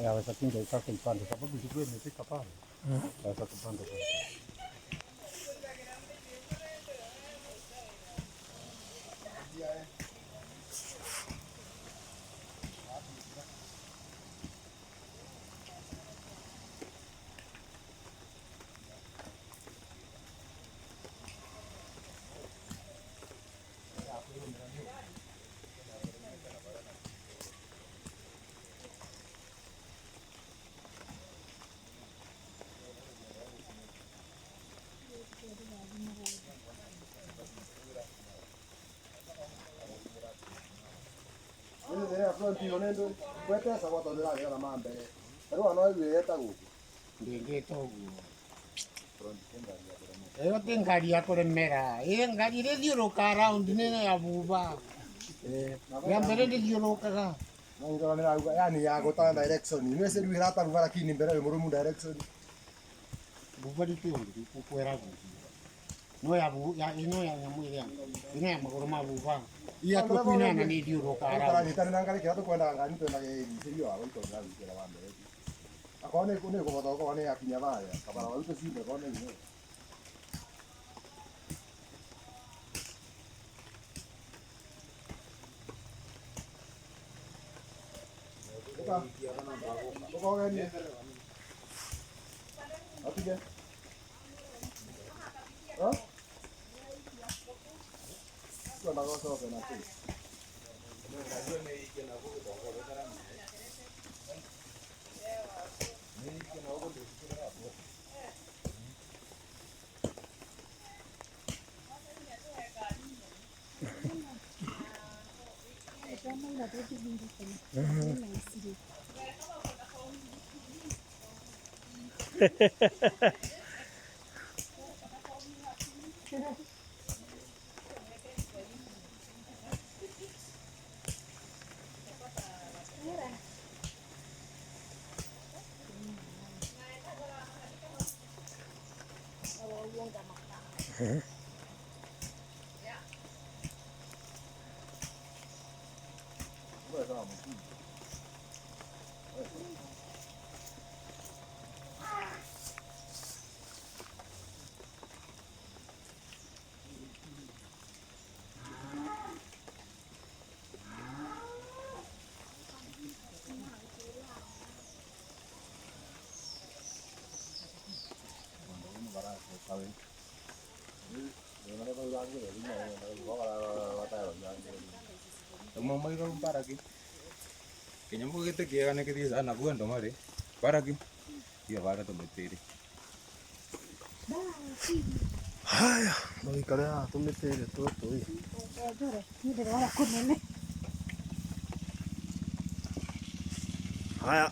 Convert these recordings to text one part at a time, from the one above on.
Yaweza kinga ikaka ipande sababu ilikuwa imefika pale. Yaweza kupanda pale. Ĩyo ti ngari ya kũremera, ĩ ngari ĩrĩa ĩthiũrũrũkaga raundi nene ya buba. Ya mbere ndĩthiũrũrũkaga. Yani ya gutana direction. Imwe se rĩu ĩrataruga lakini mbere wĩ mũrũmu direction. Buba ndĩtĩ ũkwera guo. No ya ya ĩno ya nyamũ ĩrĩa ĩno ya magũrũ ma buba. Iya tũkwinana nĩ ĩthiũrũrũkaga raundi. Tũranyitanĩra ngari kĩrĩa tũkwendaga ngari twendaga ĩricĩrio wa gũitondera wĩkĩra wa mbere. Akorwo nĩ nĩ kũbota okorwo nĩ yakinya thaya kabara wa rute cimbe okorwo nĩ inya. Ũkogenie. Atige. Ha? Twendaga ũcoke na kĩ? Baraki. Kinyamũ gĩtĩ kĩega nĩ gĩthiaga na guo andũ marĩ. Baraki. Thiĩ bara tũmĩtĩrĩ. Haya, no ikare haha tũmĩtĩrĩ tũtũ ĩ. Haya.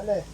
Ele.